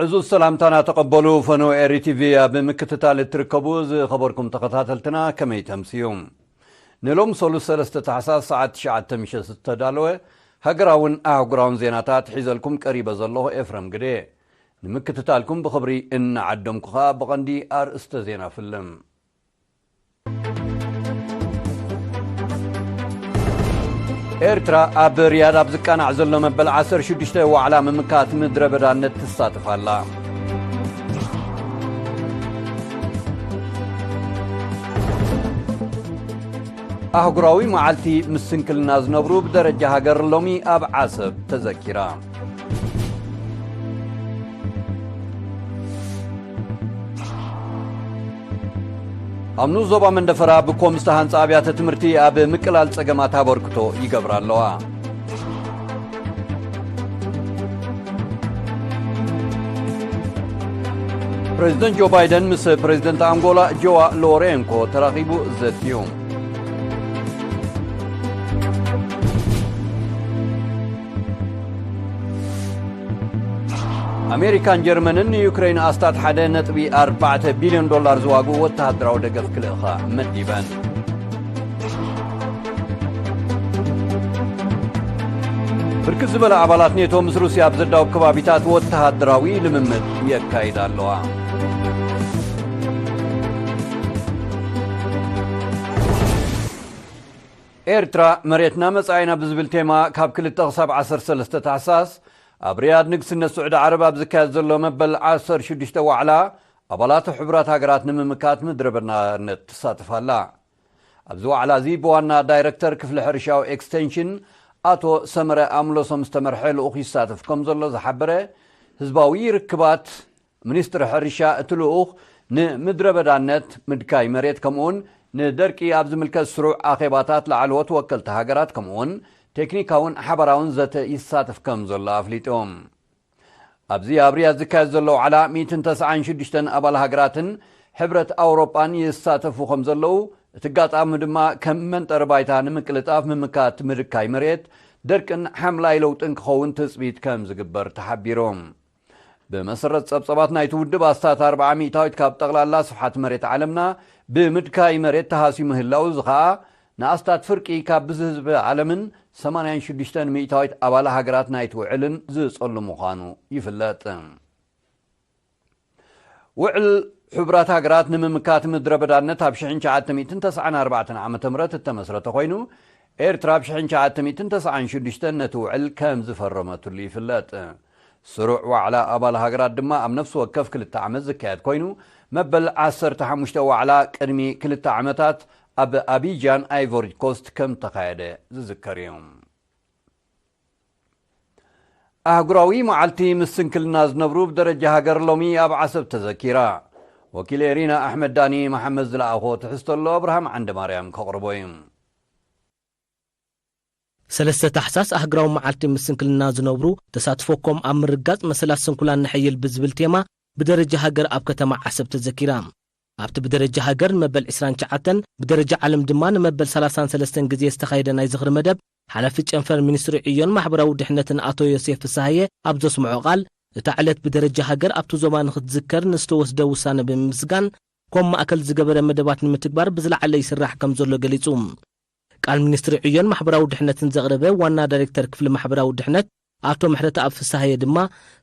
ዕዙዝ ሰላምታና ተቐበሉ። ፈነው ኤሪ ቲቪ ኣብ ምክትታል እትርከቡ ዝኸበርኩም ተኸታተልትና ከመይ ተምስዩ? ንሎም ሰሉስ ሰለስተ ታሕሳስ ሰዓት ትሽዓተ ምሸት ዝተዳለወ ሃገራውን ኣህጉራውን ዜናታት ሒዘልኩም ቀሪበ ዘለኹ ኤፍረም ግደ። ንምክትታልኩም ብኽብሪ እናዓደምኩ ኸኣ ብቐንዲ ኣርእስተ ዜና ፍልም። ኤርትራ ኣብ ሪያድ ኣብ ዝቃናዕ ዘሎ መበል ዓሰርተ ሽዱሽተ ዋዕላ ምምካት ምድረ በዳነት ትሳተፍ ኣላ። ኣህጉራዊ መዓልቲ ምስ ስንክልና ዝነብሩ ብደረጃ ሃገር ሎሚ ኣብ ዓሰብ ተዘኪራ። ኣብ ንኡስ ዞባ መንደፈራ ብኮም ዝተሃንጸ ኣብያተ ትምህርቲ ኣብ ምቅላል ጸገማት ኣበርክቶ ይገብራ ኣለዋ። ፕሬዚደንት ጆ ባይደን ምስ ፕሬዚደንት ኣንጎላ ጆዋ ሎሬንኮ ተራኺቡ ዘትዩ። ኣሜሪካን ጀርመንን ንዩክሬን ኣስታት ሓደ ነጥቢ ኣርባዕተ ቢልዮን ዶላር ዝዋግኡ ወተሃደራዊ ደገፍ ክልእኻ መዲበን። ብርክት ዝበለ ኣባላት ኔቶ ምስ ሩስያ ኣብ ዘዳውብ ከባቢታት ወተሃደራዊ ልምምድ የካይዳ ኣለዋ። ኤርትራ መሬትና መጻኢና ብዝብል ቴማ ካብ ክልተ ክሳብ ዓሰርተ ሰለስተ ታሕሳስ ኣብ ሪያድ ንግስነት ስዑዲ ዓረብ ኣብ ዝካየድ ዘሎ መበል ዓሰርተ ሽዱሽተ ዋዕላ ኣባላት ሕቡራት ሃገራት ንምምካት ምድረ በዳነት ትሳተፍ ኣላ። ኣብዚ ዋዕላ እዚ ብዋና ዳይረክተር ክፍሊ ሕርሻዊ ኤክስቴንሽን ኣቶ ሰመረ ኣምሎሶም ዝተመርሐ ልኡኽ ይሳተፍ ከም ዘሎ ዝሓበረ ህዝባዊ ርክባት ሚኒስትሪ ሕርሻ፣ እቲ ልኡኽ ንምድረ በዳነት፣ ምድካይ መሬት ከምኡውን ንደርቂ ኣብ ዝምልከት ስሩዕ ኣኼባታት ላዕለዎት ወከልቲ ሃገራት ከምኡውን ቴክኒካውን ሓባራውን ዘተ ይሳተፍ ከም ዘሎ ኣፍሊጡ። ኣብዚ ኣብ ሪያድ ዝካየድ ዘሎ ዋዕላ ሚእትን ተስዓን ሽዱሽተን ኣባል ሃገራትን ሕብረት ኣውሮጳን ይሳተፉ ከም ዘለዉ፣ እቲ ኣጋጣሚ ድማ ከም መንጠሪ ባይታ ንምቅልጣፍ ምምካት ምድካይ መሬት፣ ደርቅን ሓምላይ ለውጥን ክኸውን ትጽቢት ከም ዝግበር ተሓቢሩ። ብመሰረት ጸብጸባት ናይቲ ውድብ ኣስታት ኣርብዓ ሚእታዊት ካብ ጠቕላላ ስፍሓት መሬት ዓለምና ብምድካይ መሬት ተሃስዩ ምህላው፣ እዚ ኸኣ ንኣስታት ፍርቂ ካብ ብዝሒ ህዝቢ ዓለምን ሰማንያን ሽዱሽተን ሚእታዊት ኣባል ሃገራት ናይቲ ውዕልን ዝጸሉ ምዃኑ ይፍለጥ። ውዕል ሕቡራት ሃገራት ንምምካት ምድረ በዳነት ኣብ ሽሕን ትሽዓተ ሚእትን ተስዓን ኣርባዕተን ዓመተ ምህረት እተመስረተ ኮይኑ፣ ኤርትራ ኣብ ሽሕን ትሽዓተ ሚእትን ተስዓን ሽዱሽተን ነቲ ውዕል ከም ዝፈረመትሉ ይፍለጥ። ስሩዕ ዋዕላ ኣባል ሃገራት ድማ ኣብ ነፍሲ ወከፍ ክልተ ዓመት ዝካየድ ኮይኑ፣ መበል ዓሰርተ ሓሙሽተ ዋዕላ ቅድሚ ክልተ ዓመታት ኣብ ኣቢጃን ኣይቮሪ ኮስት ከም ተኻየደ ዝዝከር እዩ። ኣህጉራዊ መዓልቲ ምስ ስንክልና ዝነብሩ ብደረጃ ሃገር ሎሚ ኣብ ዓሰብ ተዘኪራ። ወኪል ኤሪና ኣሕመድ ዳኒ መሓመድ ዝለኣኾ ትሕዝቶ ኣሎ፣ ኣብርሃም ዓንደ ማርያም ከቕርቦ እዩ። ሰለስተ ታሕሳስ ኣህጉራዊ መዓልቲ ምስ ስንክልና ዝነብሩ፣ ተሳትፎኮም ኣብ ምርጋጽ መሰላት ስንኩላን ነሐይል ብዝብል ቴማ ብደረጃ ሃገር ኣብ ከተማ ዓሰብ ተዘኪራ። ኣብቲ ብደረጃ ሃገር ንመበል ዕስራን ትሽዓተን፣ ብደረጃ ዓለም ድማ ንመበል ሰላሳን ሰለስተን ግዜ ዝተኻየደ ናይ ዝኽሪ መደብ፣ ሓላፊ ጨንፈር ሚኒስትሪ ዕዮን ማሕበራዊ ድሕነትን ኣቶ ዮሴፍ ፍስሃየ ኣብ ዘስምዖ ቃል፣ እታ ዕለት ብደረጃ ሃገር ኣብቲ ዞባ ንኽትዝከር ንዝተወስደ ውሳነ ብምምስጋን፣ ኮም ማእከል ዝገበረ መደባት ንምትግባር ብዝለዓለ ይስራሕ ከም ዘሎ ገሊጹ። ቃል ሚኒስትሪ ዕዮን ማሕበራዊ ድሕነትን ዘቕረበ ዋና ዳይሬክተር ክፍሊ ማሕበራዊ ድሕነት ኣቶ ምሕረተኣብ ፍስሃየ ድማ፣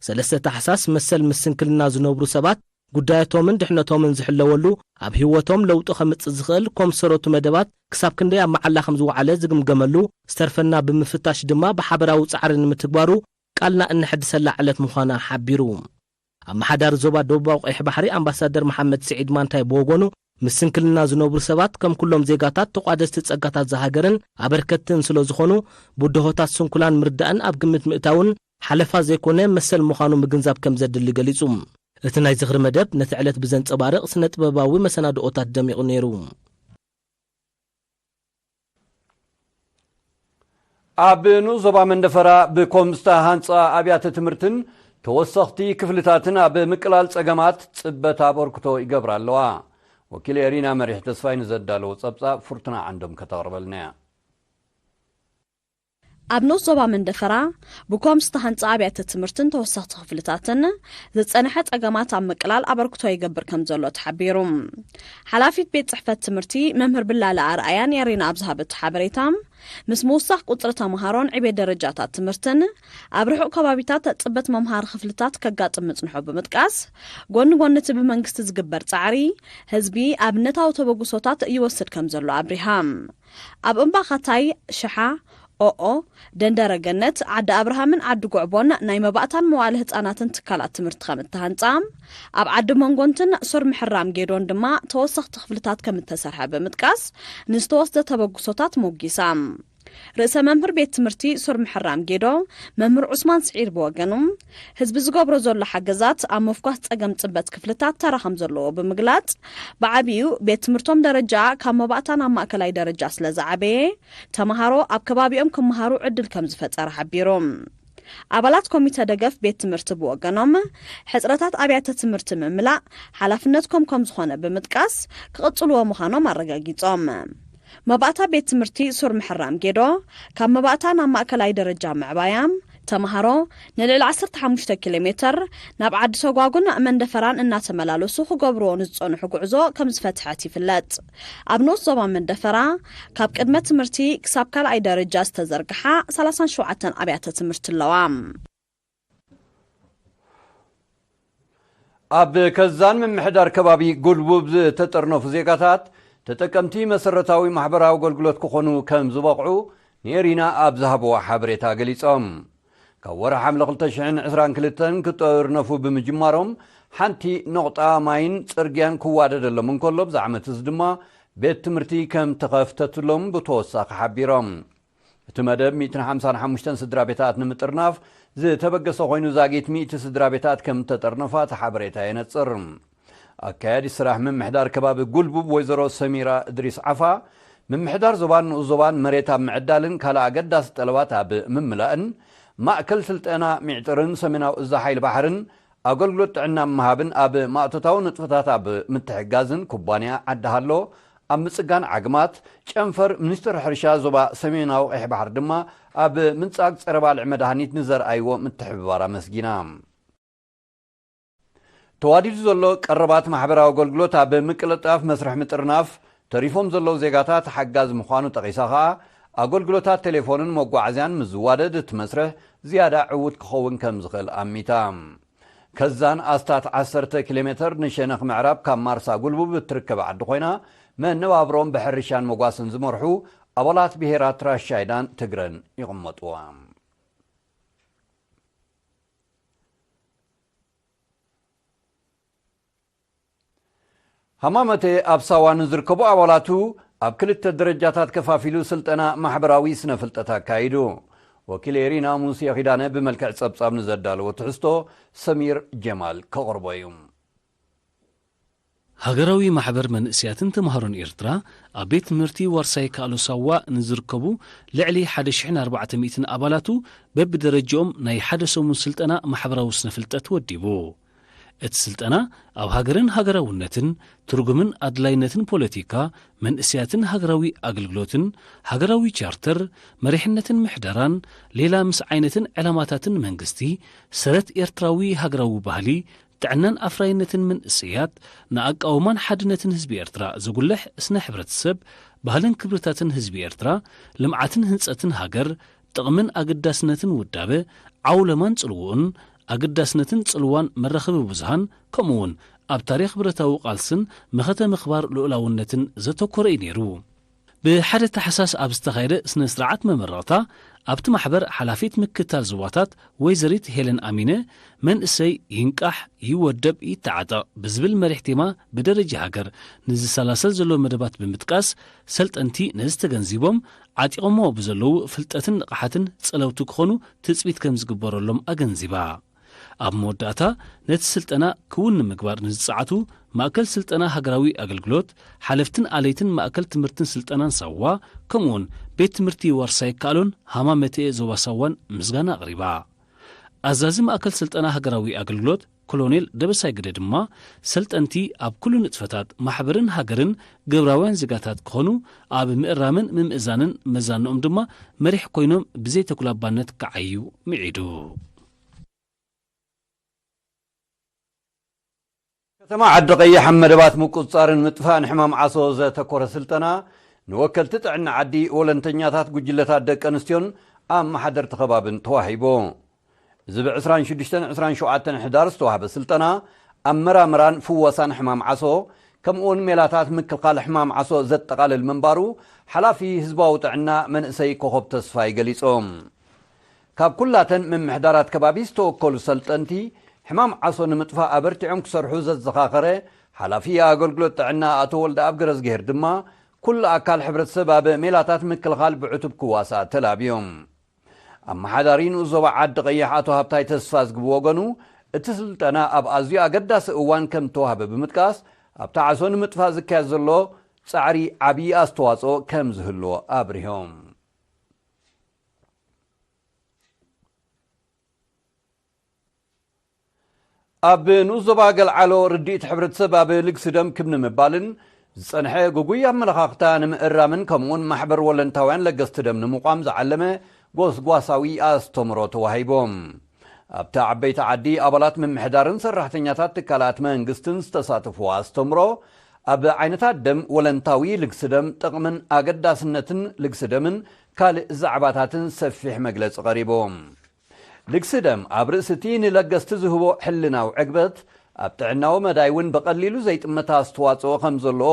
ሰለስተ ታሕሳስ መሰል ምስ ስንክልና ዝነብሩ ሰባት ጉዳያቶምን ድሕነቶምን ዝሕለወሉ፣ ኣብ ህይወቶም ለውጢ ከምጽእ ዝኽእል ኮም ሰረቱ መደባት ክሳብ ክንደይ ኣብ መዓላ ከም ዝወዓለ ዝግምገመሉ፣ ዝተርፈና ብምፍታሽ ድማ ብሓበራዊ ጻዕሪ ንምትግባሩ ቃልና እነሐድሰላ ዕለት ምዃና ሓቢሩ። ኣመሓዳሪ ዞባ ደቡባዊ ቀይሕ ባሕሪ ኣምባሳደር መሓመድ ስዒድ ማንታይ ብወገኑ፣ ምስ ስንክልና ዝነብሩ ሰባት ከም ኩሎም ዜጋታት ተቋደስቲ ጸጋታት ዝሃገርን ኣበርከትትን ስለ ዝኾኑ፣ ብድሆታት ስንኩላን ምርዳእን ኣብ ግምት ምእታውን ሓለፋ ዘይኮነ መሰል ምዃኑ ምግንዛብ ከም ዘድሊ ገሊጹ። እቲ ናይ ዝኽሪ መደብ ነቲ ዕለት ብዘንጸባርቕ ስነ ጥበባዊ መሰናድኦታት ደሚቑ ነይሩ። ኣብ ንኡስ ዞባ መንደፈራ ብኮም ዝተሃንጻ ኣብያተ ትምህርትን ተወሰኽቲ ክፍልታትን ኣብ ምቅላል ጸገማት ጽበት ኣበርክቶ ይገብራ ኣለዋ። ወኪል ኤሪና መሪሕ ተስፋይ ንዘዳለዎ ጸብጻብ ፍርቱና ዓንዶም ከተቕርበልና እያ። ኣብ ንኡስ ዞባ መንደፈራ ብኮም ዝተሃንጸ ኣብያተ ትምህርትን ተወሰኽቲ ክፍልታትን ዝጸንሐ ጸገማት ኣብ ምቅላል ኣበርክቶ ይገብር ከም ዘሎ ተሓቢሩ። ሓላፊት ቤት ጽሕፈት ትምህርቲ መምህር ብላለ ኣርኣያን የሬና ኣብ ዝሃበቶ ሓበሬታ፣ ምስ ምውሳኽ ቁጽሪ ተምሃሮን ዕቤት ደረጃታት ትምህርትን ኣብ ርሑቕ ከባቢታት ጽበት መምሃሪ ክፍልታት ከጋጥም ምጽንሑ ብምጥቃስ፣ ጎኒ ጎኒ እቲ ብመንግስቲ ዝግበር ጻዕሪ፣ ህዝቢ ኣብነታዊ ተበግሶታት ይወስድ ከም ዘሎ ኣብሪሃ። ኣብ እምባኻታይ፣ ሽሓ፣ ኦኦ፣ ደንደረ ገነት፣ ዓዲ ኣብርሃምን ዓዲ ጉዕቦን ናይ መባእታን መዋእለ ህጻናትን ትካላት ትምህርቲ ከም እተሃንጻ፣ ኣብ ዓዲ መንጎንትን ሱር ምሕራም ጌዶን ድማ ተወሰኽቲ ክፍልታት ከም እተሰርሐ ብምጥቃስ፣ ንዝተወስደ ተበግሶታት ሞጊሳ። ርእሰ መምህር ቤት ትምህርቲ ሱር ምሕራም ጌዶ መምህር ዑስማን ስዒድ ብወገኑ፣ ህዝቢ ዝገብሮ ዘሎ ሓገዛት ኣብ ምፍኳስ ጸገም ጽበት ክፍልታት ተራ ከም ዘለዎ ብምግላጽ፣ ብዓቢኡ ቤት ትምህርቶም ደረጃ ካብ መባእታ ናብ ማእከላይ ደረጃ ስለ ዝዓበየ፣ ተምሃሮ ኣብ ከባቢኦም ክመሃሩ ዕድል ከም ዝፈጠረ ሓቢሩ። ኣባላት ኮሚተ ደገፍ ቤት ትምህርቲ ብወገኖም፣ ሕጽረታት ኣብያተ ትምህርቲ ምምላእ ሓላፍነትኩም ከም ዝኾነ ብምጥቃስ፣ ክቕጽልዎ ምዃኖም ኣረጋጊጾም። መባእታ ቤት ትምህርቲ ሱር ምሕራም ጌዶ፣ ካብ መባእታ ናብ ማእከላይ ደረጃ ምዕባያ፣ ተምሃሮ ንልዕሊ ዓሰርተ ሓሙሽተ ኪሎ ሜትር ናብ ዓዲ ሰጓጉን መንደፈራን እናተመላለሱ ክገብርዎ ንዝጸንሑ ጉዕዞ ከም ዝፈትሐት ይፍለጥ። ኣብ ንኡስ ዞባ መንደፈራ፣ ካብ ቅድመ ትምህርቲ ክሳብ ካልኣይ ደረጃ ዝተዘርግሓ ሰላሳን ሸውዓተን ኣብያተ ትምህርቲ ኣለዋ። ኣብ ከዛን ምምሕዳር ከባቢ ጉልቡብ ዝተጠርነፉ ዜጋታት፣ ተጠቀምቲ መሰረታዊ ማሕበራዊ ኣገልግሎት ክኾኑ ከም ዝበቕዑ ንኤሪና ኣብ ዝሃብዎ ሓበሬታ ገሊጾም። ካብ ወርሒ ሓምለ ክልተ ሽሕን ዕስራን ክልተን ክጠርነፉ ብምጅማሮም፣ ሓንቲ ነቑጣ ማይን ጽርግያን ክዋደደሎም እንከሎ፣ ብዚ ዓመት እዚ ድማ ቤት ትምህርቲ ከም ተኸፍተትሎም ብተወሳኺ ሓቢሮም። እቲ መደብ ሚእትን ሓምሳን ሓሙሽተን ስድራ ቤታት ንምጥርናፍ ዝተበገሰ ኮይኑ፣ ዛጊት ሚእቲ ስድራ ቤታት ከም እተጠርነፋ እቲ ሓበሬታ የነጽር። ኣካያዲ ስራሕ ምምሕዳር ከባቢ ጉልቡብ ወይዘሮ ሰሚራ እድሪስ ዓፋ፣ ምምሕዳር ዞባን ንኡስ ዞባን መሬት ኣብ ምዕዳልን ካልእ ኣገዳሲ ጠለባት ኣብ ምምላእን፣ ማእከል ስልጠና ሚዕጥርን ሰሜናዊ እዝ ሓይሊ ባሕርን ኣገልግሎት ጥዕና ምሃብን ኣብ ማእቶታዊ ንጥፈታት ኣብ ምትሕጋዝን ኩባንያ ዓዲ ሃሎ ኣብ ምጽጋን ዓግማት፣ ጨንፈር ሚኒስትሪ ሕርሻ ዞባ ሰሜናዊ ቀይሕ ባሕሪ ድማ ኣብ ምንጻግ ጸረ ባልዕ መድሃኒት ንዘርኣይዎ ምትሕብባር ኣመስጊና። ተዋዲዱ ዘሎ ቀረባት ማሕበራዊ ኣገልግሎት ኣብ ምቅልጣፍ መስርሕ ምጥርናፍ ተሪፎም ዘለዉ ዜጋታት ሓጋዚ ምዃኑ ጠቒሳ ኸኣ፣ ኣገልግሎታት ቴሌፎንን መጓዓዝያን ምስ ዝዋደድ እቲ መስርሕ ዝያዳ ዕዉት ክኸውን ከም ዝኽእል ኣሚታ። ከዛን ኣስታት ዓሰርተ ኪሎ ሜተር ንሸነኽ ምዕራብ ካብ ማርሳ ጉልቡብ እትርከብ ዓዲ ኮይና፣ መነባብሮም ብሕርሻን መጓስን ዝመርሑ ኣባላት ብሄራት ራሻይዳን ትግረን ይቕመጥዋ። ሃማመቴ ኣብ ሳዋ ንዝርከቡ ኣባላቱ ኣብ ክልተ ደረጃታት ከፋፊሉ ስልጠና ማሕበራዊ ስነ ፍልጠት ኣካይዱ። ወኪል ኤሪና ሙሴ ኪዳነ ብመልክዕ ጸብጻብ ንዘዳለዎ ትሕዝቶ ሰሚር ጀማል ከቕርቦ እዩ። ሃገራዊ ማሕበር መንእሰያትን ተምሃሮን ኤርትራ ኣብ ቤት ትምህርቲ ዋርሳይ ካእሎ ሳዋ ንዝርከቡ ልዕሊ ሓደ ሽሕን ኣርባዕተ ሚእትን ኣባላቱ በብደረጃኦም ናይ ሓደ ሰሙን ስልጠና ማሕበራዊ ስነ ፍልጠት ወዲቡ። እቲ ስልጠና ኣብ ሃገርን ሃገራውነትን፣ ትርጉምን ኣድላይነትን ፖለቲካ፣ መንእሰያትን ሃገራዊ ኣገልግሎትን፣ ሃገራዊ ቻርተር፣ መሪሕነትን ምሕደራን፣ ሌላ ምስ ዓይነትን ዕላማታትን መንግስቲ፣ ሰረት ኤርትራዊ ሃገራዊ ባህሊ፣ ጥዕናን ኣፍራይነትን መንእሰያት፣ ንኣቃውማን ሓድነትን ህዝቢ ኤርትራ ዝጉልሕ ስነ ሕብረተሰብ፣ ባህልን ክብርታትን ህዝቢ ኤርትራ፣ ልምዓትን ህንጸትን ሃገር፣ ጥቕምን ኣገዳስነትን ውዳበ፣ ዓውለማን ጽልውኡን፣ ኣገዳስነትን ጽልዋን መራኸቢ ብዙሃን፣ ከምኡውን ኣብ ታሪኽ ብረታዊ ቃልስን መኸተ ምኽባር ልኡላውነትን ዘተኮረ እዩ ነይሩ። ብሓደ ታሕሳስ ኣብ ዝተኻየደ ስነ ስርዓት መመረቕታ፣ ኣብቲ ማሕበር ሓላፊት ምክትታል ዞባታት ወይዘሪት ሄለን ኣሚነ፣ መንእሰይ ይንቃሕ፣ ይወደብ፣ ይተዓጠቕ ብዝብል መሪሕ ቴማ ብደረጃ ሃገር ንዝሰላሰል ዘሎ መደባት ብምጥቃስ፣ ሰልጠንቲ ነዚ ተገንዚቦም ዓጢቖምዎ ብዘለዉ ፍልጠትን ንቕሓትን ጸለውቲ ክኾኑ ትጽቢት ከም ዝግበረሎም ኣገንዚባ። ኣብ መወዳእታ ነቲ ስልጠና ክውን ንምግባር ንዝጸዓቱ ማእከል ስልጠና ሃገራዊ ኣገልግሎት፣ ሓለፍትን ኣለይትን ማእከል ትምህርትን ስልጠናን ሳዋ፣ ከምኡውን ቤት ትምህርቲ ዋርሳይ ካእሎን ሃማመተኤ ዞባ ሳዋን ምስጋና ኣቕሪባ። ኣዛዚ ማእከል ስልጠና ሃገራዊ ኣገልግሎት ኮሎኔል ደበሳይ ግደ ድማ፣ ሰልጠንቲ ኣብ ኩሉ ንጥፈታት ማሕበርን ሃገርን ግብራውያን ዜጋታት ክኾኑ፣ ኣብ ምእራምን ምምእዛንን መዛንኦም ድማ መሪሕ ኮይኖም ብዘይተኩላባነት ክዓዩ ምዒዱ። ከተማ ዓዲ ቀይሕ ኣብ መደባት ምቁጽጻርን ምጥፋእን ሕማም ዓሶ ዘተኮረ ስልጠና ንወከልቲ ጥዕና ዓዲ፣ ወለንተኛታት፣ ጉጅለታት ደቂ ኣንስትዮን ኣመሓደርቲ ከባብን ተዋሂቡ። እዚ ብ ዕስራን ሽዱሽተን ዕስራን ሸውዓተን ሕዳር ዝተዋህበ ስልጠና ኣመራምራን ፍወሳን ሕማም ዓሶ፣ ከምኡውን ሜላታት ምክልኻል ሕማም ዓሶ ዘጠቓልል ምንባሩ ሓላፊ ህዝባዊ ጥዕና መንእሰይ ኮኸብ ተስፋይ ገሊጾም። ካብ ኩላተን ምምሕዳራት ከባቢ ዝተወከሉ ሰልጠንቲ፣ ሕማም ዓሶ ንምጥፋእ ኣበርቲዖም ክሰርሑ ዘዘኻኸረ ሓላፊ ኣገልግሎት ጥዕና ኣቶ ወልደኣብ ገረዝግሄር ድማ፣ ኩሉ ኣካል ሕብረተሰብ ኣብ ሜላታት ምክልኻል ብዕቱብ ክዋሳእ ተላብዮም። ኣመሓዳሪ ንኡስ ዞባ ዓዲ ቀይሕ ኣቶ ሃብታይ ተስፋዝጊ ብወገኑ፣ እቲ ስልጠና ኣብ ኣዝዩ ኣገዳሲ እዋን ከም ተዋህበ ብምጥቃስ፣ ኣብቲ ዓሶ ንምጥፋእ ዝካየድ ዘሎ ጻዕሪ ዓብዪ ኣስተዋጽኦ ከም ዝህልዎ ኣብሪሆም። ኣብ ንኡስ ዞባ ገልዓሎ ርድኢት ሕብረተሰብ ኣብ ልግሲ ደም ክብ ንምባልን ዝጸንሐ ግጉይ ኣመለኻኽታ ንምእራምን ከምኡውን ማሕበር ወለንታውያን ለገስቲ ደም ንምቋም ዝዓለመ ጎስጓሳዊ ኣስተምሮ ተዋሂቦም። ኣብቲ ዓበይቲ ዓዲ ኣባላት ምምሕዳርን ሰራሕተኛታት ትካላት መንግስትን ዝተሳተፍዎ ኣስተምሮ ኣብ ዓይነታት ደም፣ ወለንታዊ ልግሲ ደም፣ ጥቕምን ኣገዳስነትን ልግሲ ደምን ካልእ ዛዕባታትን ሰፊሕ መግለጺ ቀሪቡ። ልግሲ ደም ኣብ ርእሲ እቲ ንለገስቲ ዝህቦ ሕልናዊ ዕግበት፣ ኣብ ጥዕናዊ መዳይ እውን ብቐሊሉ ዘይጥመት ኣስተዋጽኦ ከም ዘለዎ፣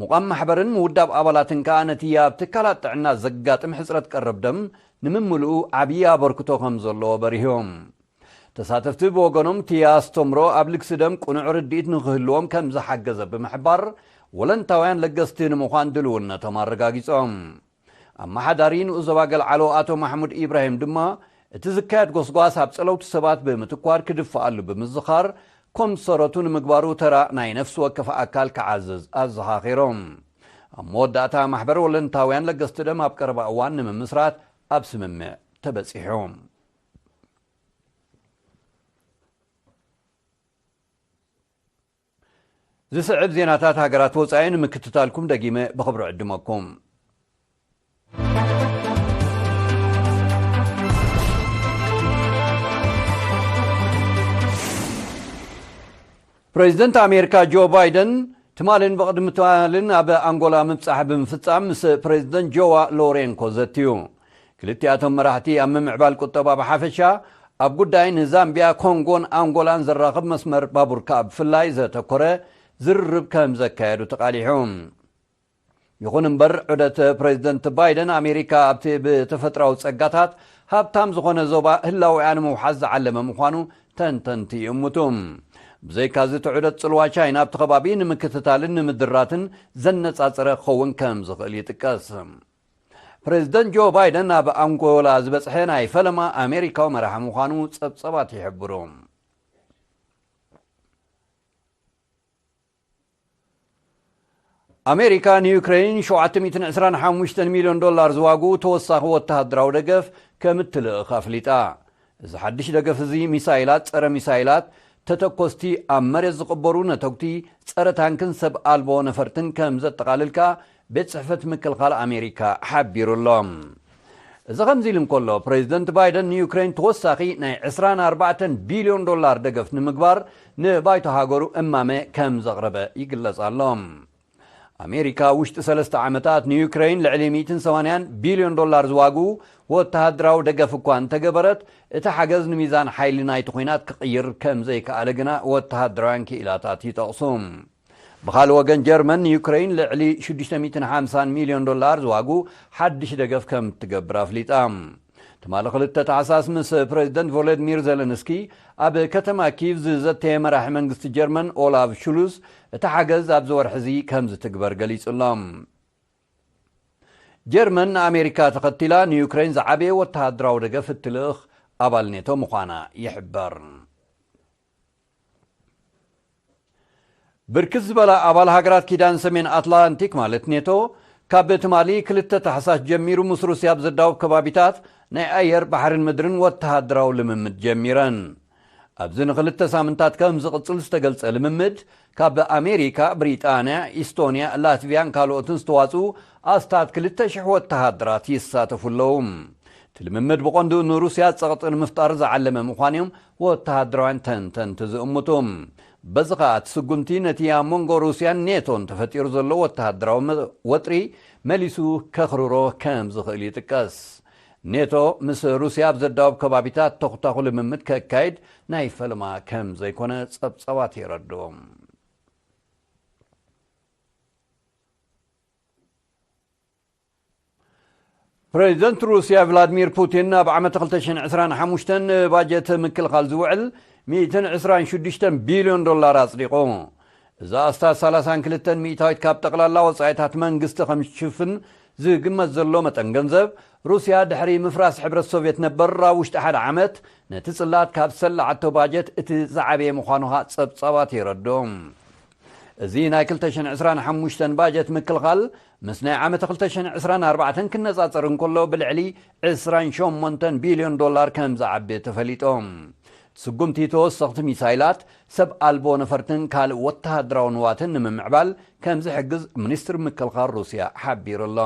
ምቋም ማሕበርን ምውዳብ ኣባላትን ከኣ ነቲ ኣብ ትካላት ጥዕና ዘጋጥም ሕጽረት ቀረብ ደም ንምምልኡ ዓብዪ ኣበርክቶ ከም ዘለዎ በሪሆም። ተሳተፍቲ ብወገኖም፣ እቲ ኣስተምሮ ኣብ ልግሲ ደም ቅኑዕ ርድኢት ንኽህልዎም ከም ዝሓገዘ ብምሕባር፣ ወለንታውያን ለገስቲ ንምዃን ድልውነቶም ኣረጋጊጾም። ኣመሓዳሪ ንኡስ ዞባ ገልዓሎ ኣቶ ማሕሙድ ኢብራሂም ድማ፣ እቲ ዝካየድ ጎስጓስ ኣብ ጸለውቲ ሰባት ብምትኳር ክድፈኣሉ ብምዝኻር፣ ከም ሰረቱ ንምግባሩ ተራ ናይ ነፍሲ ወከፍ ኣካል ክዓዝዝ ኣዘኻኺሮም። ኣብ መወዳእታ፣ ማሕበር ወለንታውያን ለገስቲ ደም ኣብ ቀረባ እዋን ንምምስራት ኣብ ስምምዕ ተበጺሑ። ዝስዕብ ዜናታት ሃገራት ወጻኢ ንምክትታልኩም ደጊመ ብኽብሪ ዕድመኩም። ፕሬዚደንት ኣሜሪካ ጆ ባይደን ትማልን ብቕድሚ ትማልን ኣብ ኣንጎላ ምብጻሕ ብምፍጻም ምስ ፕሬዚደንት ጆዋ ሎሬንኮ ዘትዩ። ክልቲኣቶም መራሕቲ ኣብ ምምዕባል ቁጠባ ብሓፈሻ፣ ኣብ ጉዳይ ንዛምቢያ፣ ኮንጎን ኣንጎላን ዘራኽብ መስመር ባቡር ከኣ ብፍላይ ዘተኮረ ዝርርብ ከም ዘካየዱ ተቓሊሑ። ይኹን እምበር፣ ዑደት ፕሬዚደንት ባይደን ኣሜሪካ ኣብቲ ብተፈጥራዊ ጸጋታት ሃብታም ዝኾነ ዞባ ህላዊኣ ንምውሓስ ዝዓለመ ምዃኑ ተንተንቲ ይእምቱ። ብዘይካዚ፣ እቲ ዑደት ጽልዋ ቻይና ኣብቲ ከባቢ ንምክትታልን ንምድራትን ዘነጻጸረ ክኸውን ከም ዝኽእል ይጥቀስ። ፕሬዚደንት ጆ ባይደን ኣብ ኣንጎላ ዝበጽሐ ናይ ፈለማ ኣሜሪካዊ መራሒ ምዃኑ ጸብጸባት ይሕብሩ። ኣሜሪካ ንዩክሬን ሸውዓተ ሚእትን ዕስራን ሓሙሽተን ሚልዮን ዶላር ዝዋግኡ ተወሳኺ ወተሃደራዊ ደገፍ ከም እትልእኽ ኣፍሊጣ። እዚ ሓድሽ ደገፍ እዚ ሚሳይላት፣ ጸረ ሚሳይላት፣ ተተኮስቲ፣ ኣብ መሬት ዝቕበሩ ነተጉቲ፣ ጸረ ታንክን ሰብ ኣልቦ ነፈርትን ከም ዘጠቓልል ከኣ ቤት ጽሕፈት ምክልኻል ኣሜሪካ ሓቢሩ ኣሎ። እዚ ከምዚ ኢሉ እንከሎ፣ ፕሬዚደንት ባይደን ንዩክሬን ተወሳኺ ናይ ዕስራን ኣርባዕተን ቢልዮን ዶላር ደገፍ ንምግባር ንባይቶ ሃገሩ እማመ ከም ዘቕረበ ይግለጽ ኣሎ። ኣሜሪካ ውሽጢ ሰለስተ ዓመታት ንዩክሬን ልዕሊ ሚእትን ሰማንያን ቢልዮን ዶላር ዝዋግኡ ወተሃደራዊ ደገፍ እኳ እንተገበረት፣ እቲ ሓገዝ ንሚዛን ሓይሊ ናይቲ ኲናት ክቕይር ከም ዘይከኣለ ግና ወተሃደራውያን ክኢላታት ይጠቕሱ። ብኻልእ ወገን፣ ጀርመን ንዩክሬን ልዕሊ ሽዱሽተ ሚእትን ሓምሳን ሚልዮን ዶላር ዝዋግኡ ሓድሽ ደገፍ ከም እትገብር ኣፍሊጣ። ትማሊ ክልተ ታሕሳስ ምስ ፕሬዚደንት ቮሎዲሚር ዜለንስኪ ኣብ ከተማ ኪቭ ዝዘተየ መራሒ መንግስቲ ጀርመን ኦላፍ ሹሉስ፣ እቲ ሓገዝ ኣብዚ ወርሒ እዚ ከም ዝትግበር ገሊጹ ኣሎ። ጀርመን ንኣሜሪካ ተኸቲላ ንዩክሬን ዝዓበየ ወተሃደራዊ ደገፍ እትልእኽ ኣባል ኔቶ ምዃና ይሕበር። ብርክት ዝበላ ኣባል ሃገራት ኪዳን ሰሜን ኣትላንቲክ ማለት ኔቶ፣ ካብ ትማሊ ክልተ ታሕሳስ ጀሚሩ ምስ ሩስያ ኣብ ዘዳውብ ከባቢታት ናይ ኣየር፣ ባሕርን ምድርን ወተሃደራዊ ልምምድ ጀሚረን። ኣብዚ ንኽልተ ሳምንታት ከም ዝቕጽል ዝተገልጸ ልምምድ፣ ካብ ኣሜሪካ፣ ብሪጣንያ፣ ኢስቶንያ፣ ላትቪያን ካልኦትን ዝተዋጽኡ ኣስታት ክልተ ሽሕ ወተሃደራት ይሳተፉ ኣለዉ። እቲ ልምምድ ብቐንዱ ንሩስያ ጸቕጢ ንምፍጣር ዝዓለመ ምዃኑ እዮም ወተሃደራውያን ተንተንቲ ዝእምቱ። በዚ ኸኣ እቲ ስጉምቲ ነቲ ኣብ መንጎ ሩስያን ኔቶን ተፈጢሩ ዘሎ ወተሃደራዊ መ-፣ ወጥሪ መሊሱ ከኽርሮ ከም ዝኽእል ይጥቀስ። ኔቶ ምስ ሩስያ ኣብ ዘዳወብ ከባቢታት ተኹታኹ ልምምድ ከካይድ ናይ ፈለማ ከም ዘይኮነ ጸብጻባት የረድኡ። ፕሬዚደንት ሩስያ ቭላድሚር ፑቲን ኣብ ዓመት ክልተ ሽሕን ዕስራን ሓሙሽተን ባጀት ምክልኻል ዝውዕል ሚእትን ዕስራን ሽዱሽተን ቢልዮን ዶላር ኣጽዲቑ። እዚ ኣስታት ሰላሳን ክልተን ሚእታዊት ካብ ጠቕላላ ወጻኢታት መንግስቲ ከም ዝሽፍን ዝግመት ዘሎ መጠን ገንዘብ፣ ሩስያ ድሕሪ ምፍራስ ሕብረት ሶቭየት ነበር ኣብ ውሽጢ ሓደ ዓመት ነቲ ጽላት ካብ ዝሰለዓቶ ባጀት እቲ ዝዓበየ ምዃኑ ኸኣ ጸብጻባት የረድኡ። እዚ ናይ ክልተ ሽሕን ዕስራን ሓሙሽተን ባጀት ምክልኻል ምስ ናይ ዓመት ክልተ ሽሕን ዕስራን ኣርባዕተን ክነጻጸር እንከሎ ብልዕሊ ዕስራን ሸሞንተን ቢልዮን ዶላር ከም ዝዓቢ ተፈሊጡ። ስጉምቲ ተወሰኽቲ ሚሳይላት፣ ሰብ ኣልቦ ነፈርትን ካልእ ወተሃደራዊ ንዋትን ንምምዕባል ከም ዝሕግዝ ሚኒስትሪ ምክልኻል ሩስያ ሓቢሩ ኣሎ።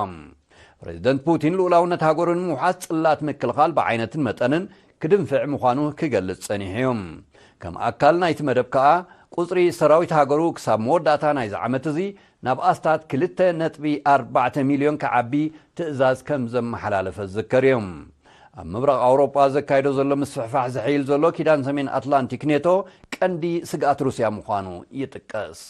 ፕሬዚደንት ፑቲን ልኡላውነት ሃገሩ ንምውሓስ ጽላት ምክልኻል ብዓይነትን መጠንን ክድንፍዕ ምዃኑ ክገልጽ ጸኒሑ እዩ። ከም ኣካል ናይቲ መደብ ከኣ፣ ቁጽሪ ሰራዊት ሃገሩ ክሳብ መወዳእታ ናይዚ ዓመት እዚ ናብ ኣስታት ክልተ ነጥቢ ኣርባዕተ ሚልዮን ክዓቢ ትእዛዝ ከም ዘመሓላለፈ ዝዝከር እዩ። ኣብ ምብራቕ ኣውሮጳ ዘካይዶ ዘሎ ምስፍሕፋሕ ዝሕይል ዘሎ ኪዳን ሰሜን ኣትላንቲክ ኔቶ ቀንዲ ስግኣት ሩስያ ምዃኑ ይጥቀስ።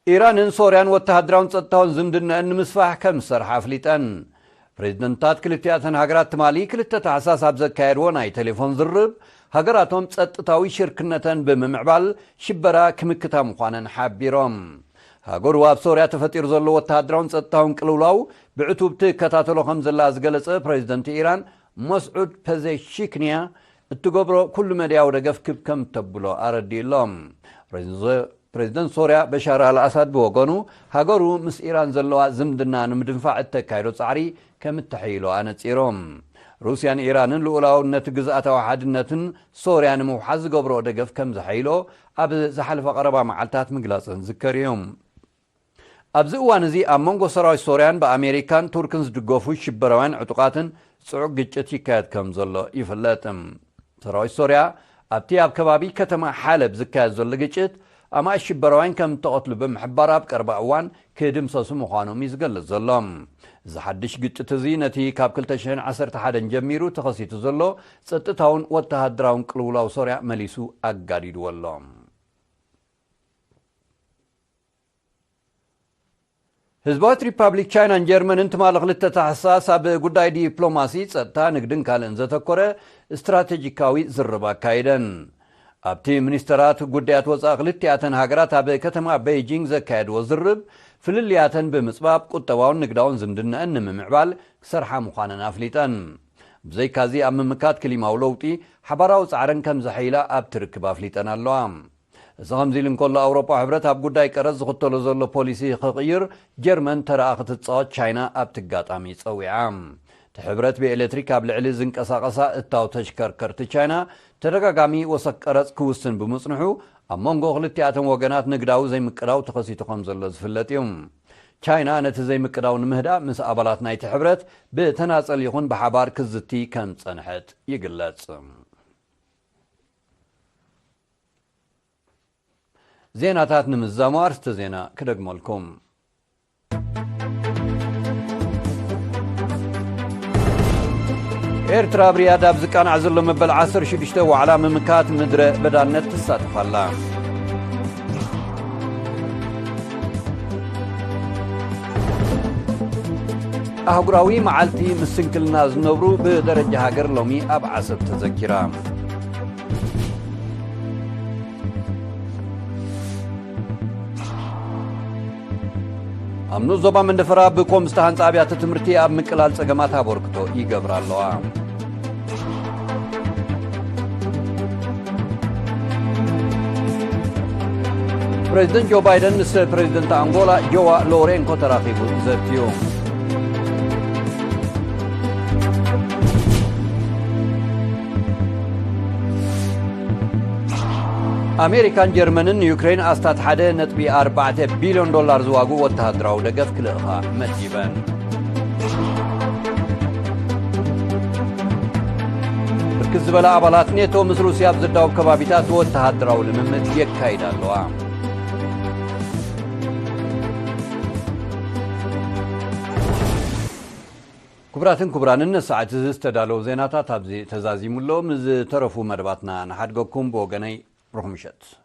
ኢራንን ሶርያን ወተሃደራውን ጸጥታውን ዝምድናኣን ንምስፋሕ ከም ዝሰርሓ ኣፍሊጠን። ፕሬዚደንታት ክልቲኣተን ሃገራት ትማሊ ክልተ ታሕሳስ ኣብ ዘካየድዎ ናይ ቴሌፎን ዝርርብ፣ ሃገራቶም ጸጥታዊ ሽርክነተን ብምምዕባል ሽበራ ክምክታ ምዃነን ሓቢሮም። ሃገሩ ኣብ ሶርያ ተፈጢሩ ዘሎ ወተሃደራውን ጸጥታውን ቅልውላው ብዕቱብ ትከታተሎ ከም ዘላ ዝገለጸ ፕሬዚደንት ኢራን መስዑድ ፐዜሽክንያ፣ እትገብሮ ኩሉ መድያዊ ደገፍ ክብ ከም ተብሎ ኣረዲኡ ኣሎ። ፕሬዚደንት ሶርያ በሻር ኣልኣሳድ ብወገኑ፣ ሃገሩ ምስ ኢራን ዘለዋ ዝምድና ንምድንፋዕ እተካይዶ ጻዕሪ ከም እተሐይሎ ኣነጺሩ። ሩስያን ኢራንን ልኡላውነት ግዝኣታዊ ሓድነትን ሶርያ ንምውሓስ ዝገብሮ ደገፍ ከም ዘሐይሎ ኣብ ዝሓለፈ ቀረባ መዓልታት ምግላጸን ዝዝከር እዩ። ኣብዚ እዋን እዚ ኣብ መንጎ ሰራዊት ሶርያን ብኣሜሪካን ቱርክን ዝድገፉ ሽበራውያን ዕጡቓትን ጽዑቕ ግጭት ይካየድ ከም ዘሎ ይፍለጥ። ሰራዊት ሶርያ ኣብቲ ኣብ ከባቢ ከተማ ሓለብ ዝካየድ ዘሎ ግጭት ኣማእሽ ሽበራውያን ከም እተቐትሉ ብምሕባር ኣብ ቀረባ እዋን ክድምሰሱ ምዃኖም እዩ ዝገልጽ ዘሎ። እዚ ሓድሽ ግጭት እዚ ነቲ ካብ ክልተ ሽሕን ዓሰርተ ሓደን ጀሚሩ ተኸሲቱ ዘሎ ጸጥታውን ወተሃደራውን ቅልውላው ሶርያ መሊሱ ኣጋዲድዎ ኣሎ። ህዝባዊት ሪፓብሊክ ቻይናን ጀርመንን ትማሊ ክልተ ታሕሳስ ኣብ ጉዳይ ዲፕሎማሲ፣ ጸጥታ፣ ንግድን ካልእን ዘተኮረ ስትራቴጂካዊ ዝርርብ ኣካይደን። ኣብቲ ሚኒስተራት ጉዳያት ወጻኢ ክልቲኣተን ሃገራት ኣብ ከተማ ቤይጂንግ ዘካየድዎ ዝርርብ፣ ፍልልያተን ብምጽባብ ቁጠባውን ንግዳውን ዝምድናኣን ንምምዕባል ክሰርሓ ምዃነን ኣፍሊጠን። ብዘይካዚ ኣብ ምምካት ክሊማዊ ለውጢ ሓባራዊ ጻዕረን ከም ዘሐይላ ኣብቲ ርክብ ኣፍሊጠን ኣለዋ። እዚ ከምዚ ኢሉ እንከሎ፣ ኣውሮጳዊ ሕብረት ኣብ ጉዳይ ቀረጽ ዝኽተሎ ዘሎ ፖሊሲ ክቕይር ጀርመን ተራኣ ክትጻወት ቻይና ኣብቲ ኣጋጣሚ ጸዊዓ። እቲ ሕብረት ብኤሌክትሪክ ኣብ ልዕሊ ዝንቀሳቐሳ እታው ተሽከርከርቲ ቻይና ተደጋጋሚ ወሰኽ ቀረጽ ክውስን ብምጽንሑ፣ ኣብ መንጎ ክልቲኣተን ወገናት ንግዳዊ ዘይምቅዳው ተኸሲቱ ከም ዘሎ ዝፍለጥ እዩ። ቻይና ነቲ ዘይምቅዳው ንምህዳእ ምስ ኣባላት ናይቲ ሕብረት ብተናጸል ይኹን ብሓባር ክዝቲ ከም ጸንሐት ይግለጽ። ዜናታት ንምዝዛሙ ኣርስተ ዜና ክደግመልኩም። ኤርትራ ኣብ ሪያድ ኣብ ዝቃናዕ ዘሎ መበል ዓሰርተ ሽዱሽተ ዋዕላ ምምካት ምድረ በዳነት ትሳተፍ ኣላ። ኣህጉራዊ መዓልቲ ምስ ስንክልና ዝነብሩ ብደረጃ ሃገር ሎሚ ኣብ ዓሰብ ተዘኪራ። ኣብ ንኡስ ዞባ መንደፈራ ብኮም ዝተሃንጻ ኣብያተ ትምህርቲ ኣብ ምቅላል ጸገማት ኣበርክቶ ይገብራ ኣለዋ። ፕሬዚደንት ጆ ባይደን ምስ ፕሬዚደንት ኣንጎላ ጆዋ ሎሬንኮ ተራኺቡ ዘትዩ። ኣሜሪካን ጀርመንን ንዩክሬን ኣስታት ሓደ ነጥቢ ኣርባዕተ ቢልዮን ዶላር ዝዋግኡ ወተሃደራዊ ደገፍ ክልእኻ መዲበን። ብርክት ዝበላ ኣባላት ኔቶ ምስ ሩስያ ኣብ ዝዳወብ ከባቢታት ወተሃደራዊ ልምምድ የካይዳ ኣለዋ። ክቡራትን ክቡራንን፣ ንሰዓት እዚ ዝተዳለዉ ዜናታት ኣብዚ ተዛዚሙ ኣሎ። ምስ ዝተረፉ መደባትና ንሓድገኩም። ብወገነይ ርኹም ምሸት።